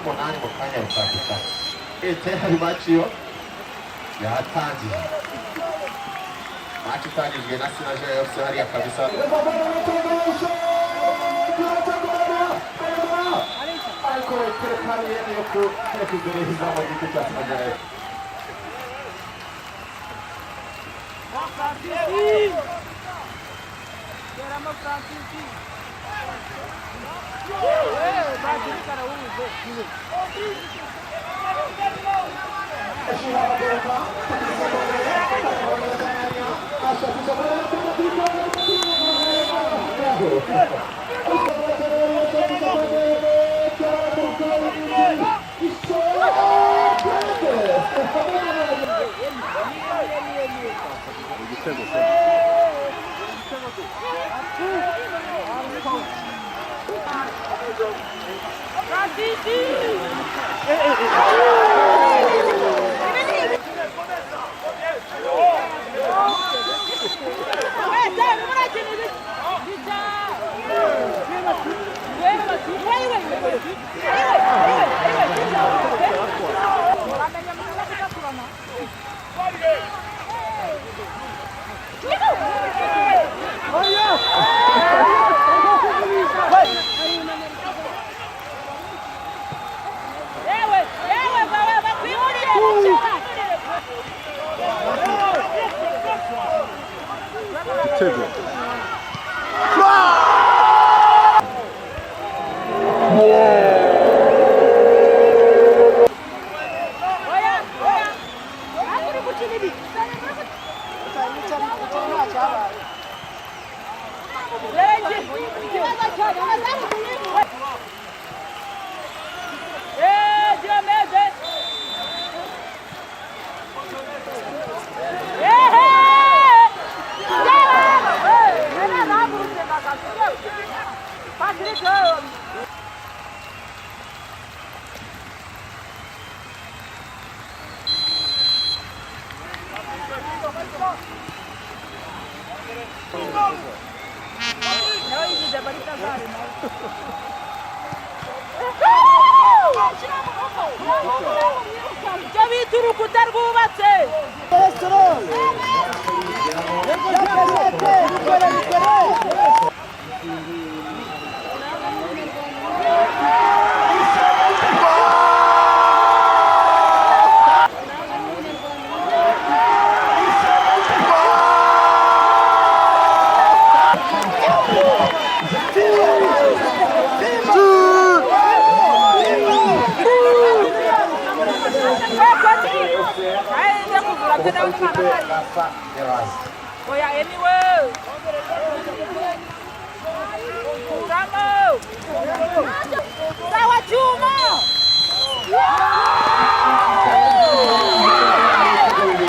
8 mu kanya rutambika tayari. Match yo yatangiye, match itangijwe na Sina FC hariya kabisa, ariko telefone yo kureka imbere y'izamu ry'igice cya Sina FC. Francis! Teramo Francis! Eh, Francis. Igitego se? Igitego. Ibyo bita urukuta rwubatse. Ubusa w'ikipe Rasa Nerazi. Oya, anyway. Kuramo.